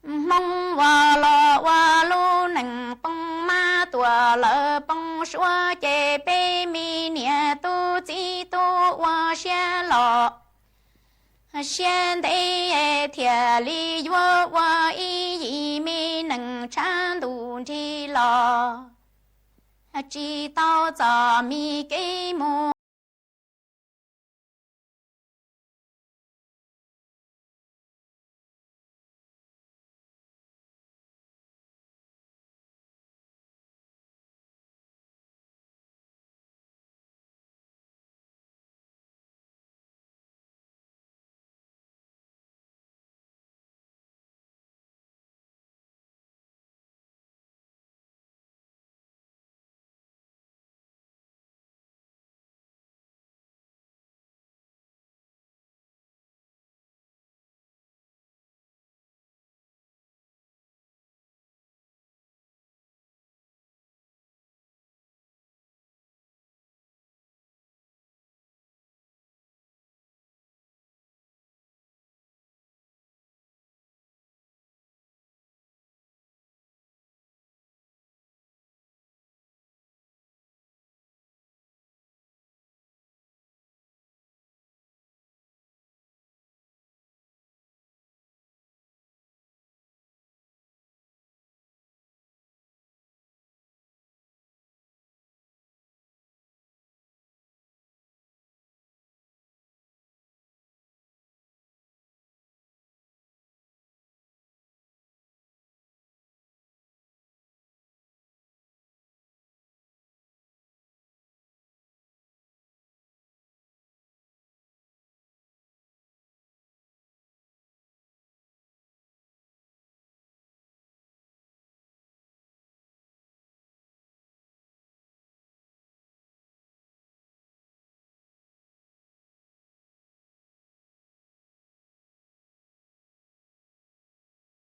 Hmoob uas los ua lub nees poob mab tuam lawv poob suab, ces peb me niam tub txiv tub ua siab los siab ntev, thiaj li yuav ua ib yim me nees tshav ntuj nrig los tsis tau txoj me kev mus.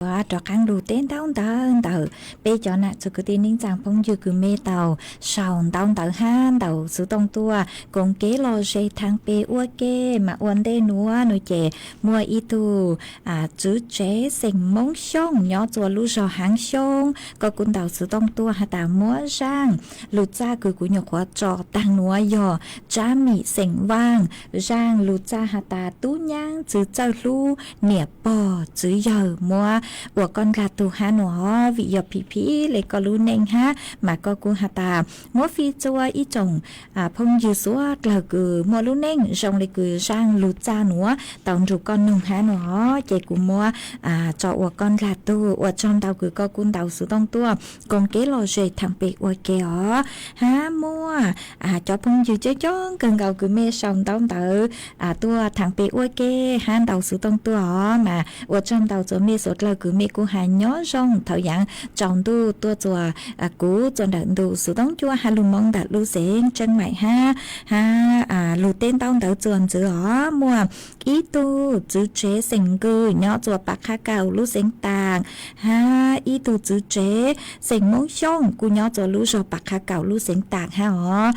Rov qab lug teb ntaub ntawv ntawm peb cov nam txiv kwv tij neej tsaa phooj ywg kws mej tau sau ntaub ntawv hab ntaus xuv tooj tuaj koom kev lom zem thaam pem ua ke. Mas ua ntej nuav nua ces muaj ib tug tswv tsev xeem Moob Xyooj nyob txua lub zog Haav Xyoob, koj kuj ntaus xuv tooj tuaj has tas muab zaaj lug txaj kws kuv nyuam qhuav tso taag nuav yog Tsab Mim xeem Vaaj, zaaj lug txaj has tas tub nyaab txwv txawj hlub niam pog txwv yawg muab ua koj ndlag tug hab nuav. Vim yog phim phim le koj lub neej hab mas koj kuj has tas muab fij txua ib tsoom phooj ywg suav dlawg kws muaj lub neej zoo le kws zaaj lug txaj nuav tau nrug koj noog hab nuav, ces kuv muab tso ua koj ndlag tug. Ua tsaug ntau kws koj kuj ntaus xuv tooj tuaj koom kev lom zem thaam pem ua ke os. Hab muaj cov phooj ywg coob coob kawg nkaus kws mej sau ntaub ntawv tuaj thaam pem ua ke hab ntaus xuv tooj tuaj os. Mas ua tsaug ntau txua mej suav dlawg kws Kuv has nyob zoo thaum yaav tsaus ntuj tuaj txuas kuv txuas ntawm ntu xuv toob cua ha lug moo ntawm lub xeev Tseeb Maim hab, hab lug teb ntaub ntawv txuas ntxiv os. Muaj ib tug txwv tsev xeem Nkws nyob txuas Pas Qha Kaum lub xeev Taam, hab ib tug txwv tsev xeem Moob Xyooj kuj nyob txuas lub zog Pas Qha Kaum lub xeev Taam hab os.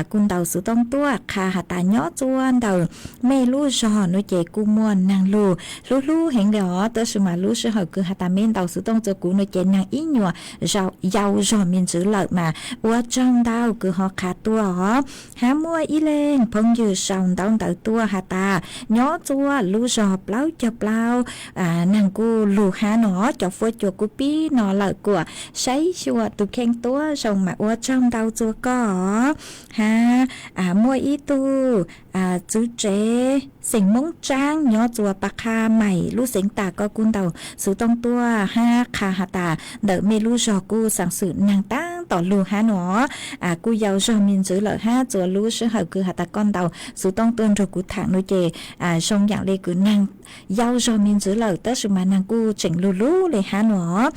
Kuj ntaus xuv toob tuaj qha has tas nyob txuas ntawm mej lub zog nuav ces kuj muaj naag lug hlub hlub heev le os, tab sis mas lub sij hawm kws has tas mej ntaus xuv toob txuas kuv nuav ces naag ib nyuas yau zog me ntsis lawm mas ua tsaug ntau kws ho qha tuaj os. Hab muaj ib leeg phooj ywg sau ntaub ntawv tuaj has tas nyob txuas lub zog Plaub Caug Plaub, naag kuj lug hab no, cov fuab cua kuj pib no lawm, kuas saib xyuas tus kheej tuab zoo mas ua tsaug ntau txuas koj os. Hab muaj ib tug txwv tsev xeem Moob Tsaab nyob txuas Pas Qha Maim lub xeev Taam, koj kuj ntaus xuv toob tuaj hab qha has tas ntawm mej lub zog kuj xaam xwm naag taab tom lug hab no, kuj yau zog me ntsis lawm hab txuas lub sij hawm kws has tas koj ntaus xuv toob tuaj nrug kuv thaam nuav ces zoo yaam le kws naag yau zog me ntsis lawm tab sis mas naag kuj tseem lug lug le hab no.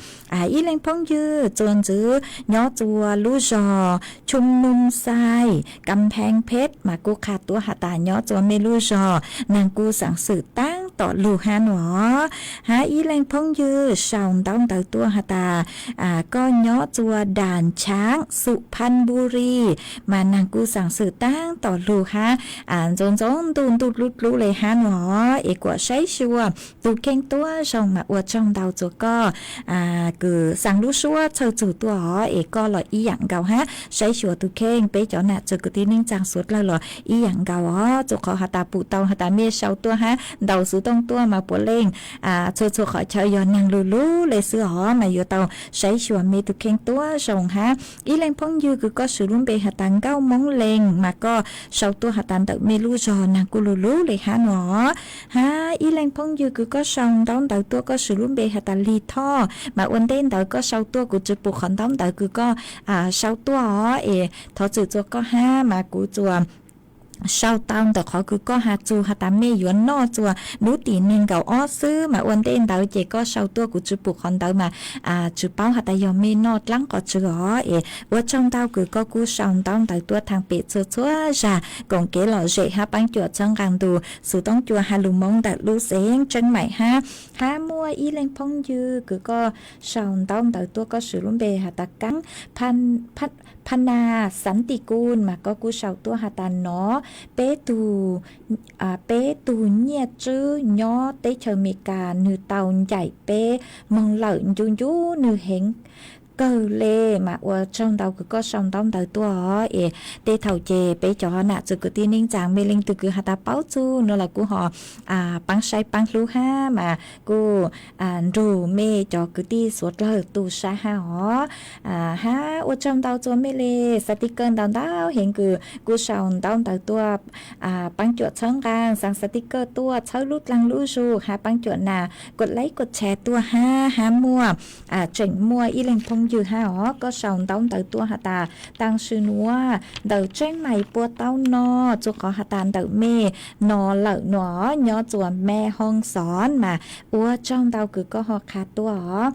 Ib leeg phooj ywg txuas ntxiv nyob txuas lub zog Chum Num Xais, Kam Pheej Phej mas kuj qha tuaj has tas nyob txuas mej lub zog naag kuj xaam xwm taab tom lug hab no. Hab ib leeg phooj ywg sau ntaub ntawv tuaj has tas koj nyob txuas Daam Chaav, Xu Phan Npu Ri mas naag kuj xaam xwm taab tom lug hab ntxoov ntxoov ntuj ntuj dlub dlub le hab no es kuas saib xyuas tus kheej tuab zoo mas ua tsaug ntau txuas koj kws xaa lub suab txhawj txug tuaj os, es koj los ib yaam nkaus hab saib xyuas tus kheej. Peb cov nam txiv kwv tij neej tsaa suav dlawg los ib yaam nkaus os, txuas qhov has tas pum tau has tas mej sau tuaj hab ntaus xuv tooj tuaj mas puav leej txhua txhua qhov chaw yog naag lug lug le xwb os, mas yuav tau saib xyuas mej tus kheej tuab zoo hab. Ib leeg phooj ywg kws koj swv lub npe has tas Nkauj Moob Lees mas koj sau tuaj has tas ntawm mej lub zog naag kuj lug lug le hab no. Hab ib leeg phooj ywg kws koj sau ntaub ntawv tuaj koj swv lub npe has tas Lig Thoj mas ua ntej ntawd koj sau tuaj kuv tsi pum qhov ntaub ntawv kws koj sau tuaj os, es thov txim txuas koj hab mas kuv txuas sau tau ntawm qhov kws koj has txug has tas mej yuav noj txuas nub tim neeg nkaum ob xwb mas ua ntej ntawd ces koj sau tuaj kuv tsi pum qhov ntawv mas tsi paub has tas yog mej noj dlaab qhov twg os, es ua tsaug ntau kws koj kuj sau ntaub ntawv tuaj thaam pem txhua txhua zag koom kev lom zem hab paab cuam txhawb nqaa ntu xuv toob cua ha lug moo ntawm lub xeev Tseeb Maim hab. Hab muaj ib leeg phooj ywg kws koj sau ntaub ntawv tuaj koj swv lub npe has tas Kaab Phab Nas Xav Tim Kuj mas koj kuj sau tuaj has tas nov peb tug peb tug nyiaj tswb nyob teb chaws Amelikas, nwg tau ncaim peb moog lawm, ncu ncu nwg heev kawg le mas ua tsaug ntau kws koj sau ntaub ntawv tuaj os. Es tej thaum ces peb cov nam txiv kwv tij neej tsaa mej leej twg kws has tas paub txug no los kuj ho paab saib paab hlub hab mas kuj nrug mej cov kwv tij suav dlawg tu sab hab os. Hab ua tsaug ntau txuas mej le xav tig kawg ntau ntau heev kws kuj sau ntaub ntawv tuaj paab cuam txhawb nqaa, xaa xav tig kawg tuaj txhawb lub dlaag lub zug hab paab cuam nas kuas laib kuas tshee tuaj hab. Hab muaj tseem muaj ib leeg phooj ywg hab os koj sau ntaub ntawv tuaj has tas taag swm nuav ntawm Tseeb Maim puas tau no, txuas qhov has tas ntawm mej no lawm no, nyob txuas Mee Hoo Xon mas ua tsaug ntau kws koj ho qha tuaj os.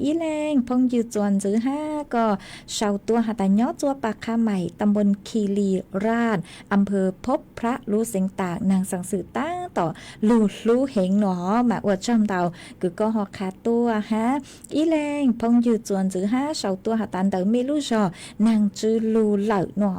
Ib leeg phooj ywg txuas ntxiv hab koj sau tuaj has tas nyob txuas Pas Qha Maim, tam npon Khi Lis Raj, am phaw Phob Phrab lub xeev Taam, naag xaam xwm taab tom lug hlub heev no mas ua tsaug ntau kws koj ho qha tuaj hab. Ib leeg phooj ywg txuas ntxiv hab sau tuaj has tas ntawm mej lub zog naag tsw lug lawm no.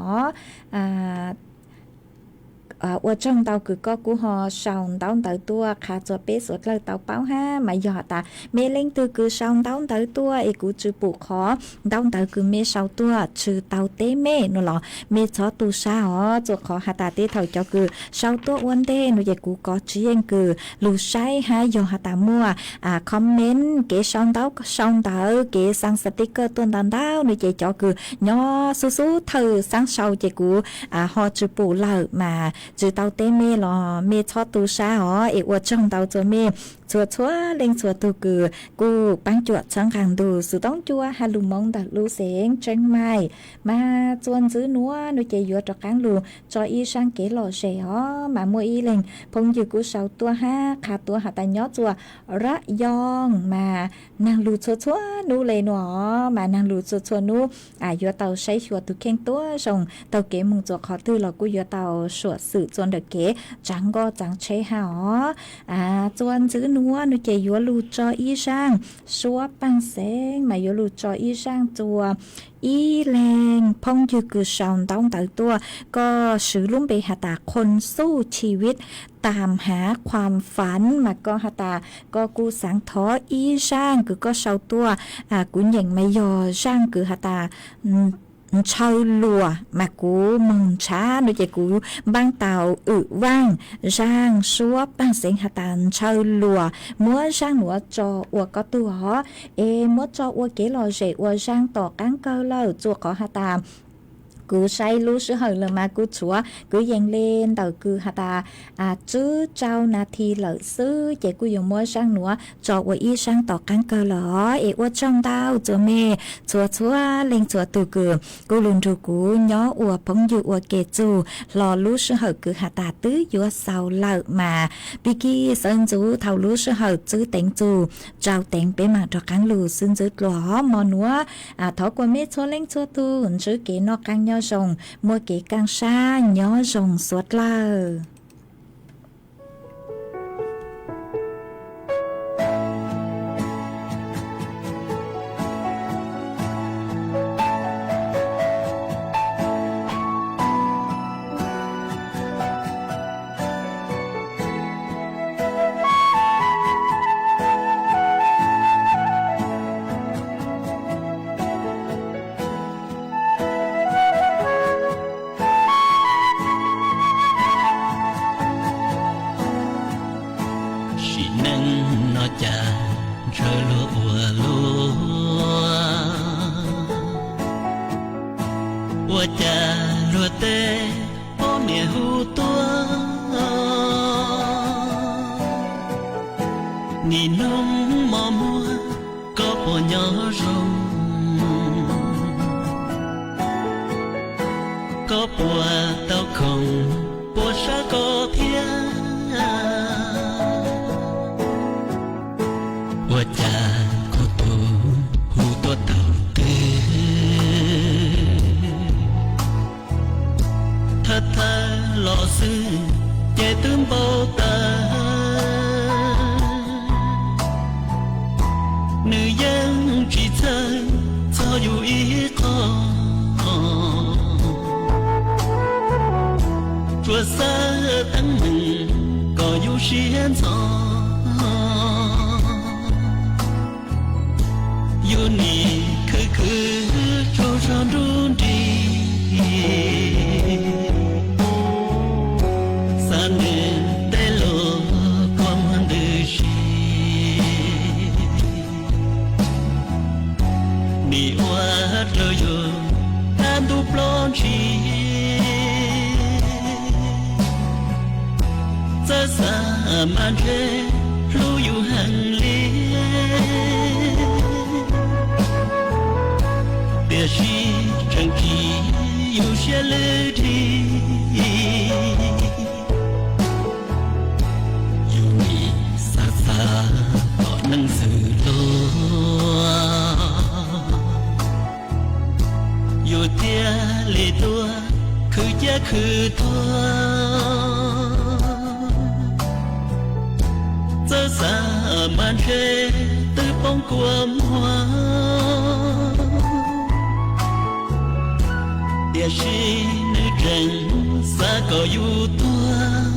Ua tsaug ntau kws koj kuj ho sau ntaub ntawv tuaj qha txuas peb suav dlawg tau paub hab mas yog has tas mej leej twg kws sau ntaub ntawv tuaj es kuv tsw pum qhov ntaub ntawv kws mej sau tuaj tsw tau teb mej no los mej txhob tu sab os, txuas qhov has tas tej thaum cov kws sau tuaj ua ntej no ces kuv kov tsw yeej kws lug saib hab yog has tas muaj comment kev sau ntaub sau ntawv kev xaa xav tig kawg tuaj ntau ntau no ces cov kws nyob xub xub thawj xaab sau ces kuv ho tsw pum lawm mas tsw tau teb mej los mej txhob tu sab os, es ua tsaug ntau txuas mej Txhua txhua leej txhua tug kws kuj paab cuam txhawb nqaa ntug xuv toob ncua has lug moov ntawm lub xeev Tseeb Maim, mas txuas ntxiv nuav nuav ces yuav rov qaab lug tso ib zaaj kev lom zem os. Mas muaj ib leeg phooj ywg kuj sau tuaj hab qha tuaj has tas nyob txuas Rab Yoog, mas naag lug txhua txhua nub le nuav os, mas naag lug txhua txhua nub yuav tau saib xyuas tug kheej tuab zoo, taug kev moog txuas qhov twg los kuj yuav tau suam xwm txuas ntawm kev tsaav nkoj tsaav tsheb hab os. Txuas ntxiv nuav nuav ces yuav lug tso ib zaaj suab paaj xeev, mas yuav lug tso ib zaaj txuas ib leeg phooj ywg kws sau ntaub ntawv tuaj, koj swv lub npe has tas คนสู้ชีวิตตามหาความฝัน, mas koj has tas koj kuj xaav thov ib zaaj kws koj sau tuaj, kuv nyeem mas yog zaaj kws has tas ntshaw luas, mas kuv moog ntshaw nuav ces kuv npaab tau wm vaaj zaaj suab paaj xeev has tas ntshaw luas, muab zaaj nuav tso ua koj tug os. Es muab tso ua kev lom zem ua zaaj tom qaab kawg lawm, txuas qhov has tas kuv saib lub sij hawm lawm mas kuv tshuav kwv yees le ntawm kws has tas tswb rau nas this lawm xwb, ces kuj yuav muab zaaj nuav tso ua ib zaaj tom qaab kawg lawm os. Es ua tsaug ntau txuas mej txhua txhua leej txhua tug kws kuj lug nrug kuv nyob ua phooj ywg ua ke txug hlo lub sij hawm kws has tas twb yuav xaus lawm mas pig kig xawv ntxuv thaum lub sij hawm txwb teev txug, tsau teev peb maam rov qaab lug xwb ntxwb dlua os. Mo nuav thov kuas mej txhua leej txhua tug ntsib kev noj qaab nyob zoo, muaj kev kaaj sab nyob zoo suav dlawg. Sim neej no cas ntshaw luag ua luaj, ua cas luag tej poj niam hu tuaj. Nim nub mos muag koj puas nyob zoo, koj puas tau khoom, puas sab koj thiab. Ua cas kuv tus hu tuaj thaum twg, thawj thawj los xwb ces twb npau taws. Nws yeej tsis txhawj txog yus ib qho, tsuas xav teeb meem kom yus siab ntxhov. Yus nim khwv khwv tsaug zog nruj nrig, xav nws tej lus kua muag ntws si. Nim ua rau yus dab ntub plob ntshis, txawj xav mas ntshe hlub yus heev li, tiam sis tseem tsim yus siab lwj dhig. Yus nim xav xav tom neej ntxwv luag, yus thiaj li tuaj khwv ciaj khwv tuag. Txawj xav mas ntshe twb poob kua muag, tiam sis nws tseem xav kom yus tuag.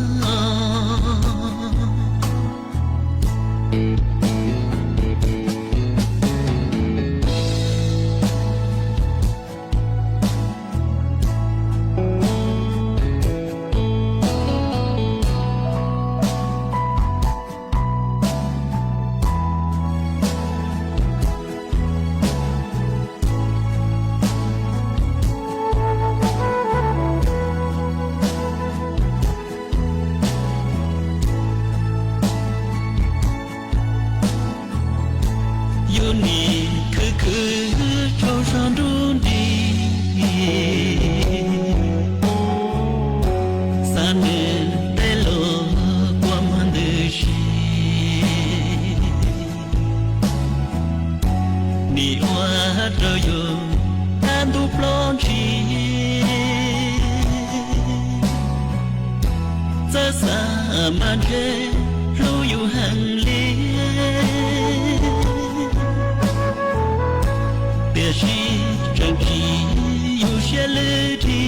mas ntshe hlub yus heev li, tiam sis tseem tsim yus siab lwj dhi.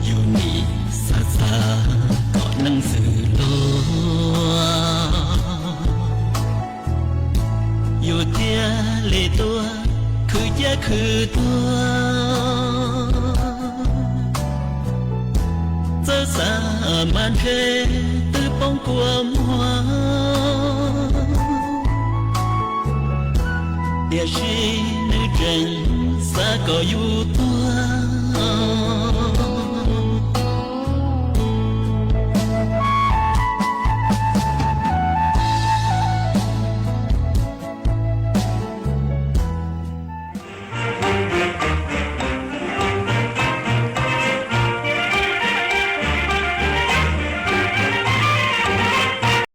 Yus nim xav xav kom neeg xwm luag, yus thiaj li tuaj khwv ciaj khwv tuag. Txawj xav mas ntshe twb poob kua muag, tiam sis nws tseem xav kom yus tuag.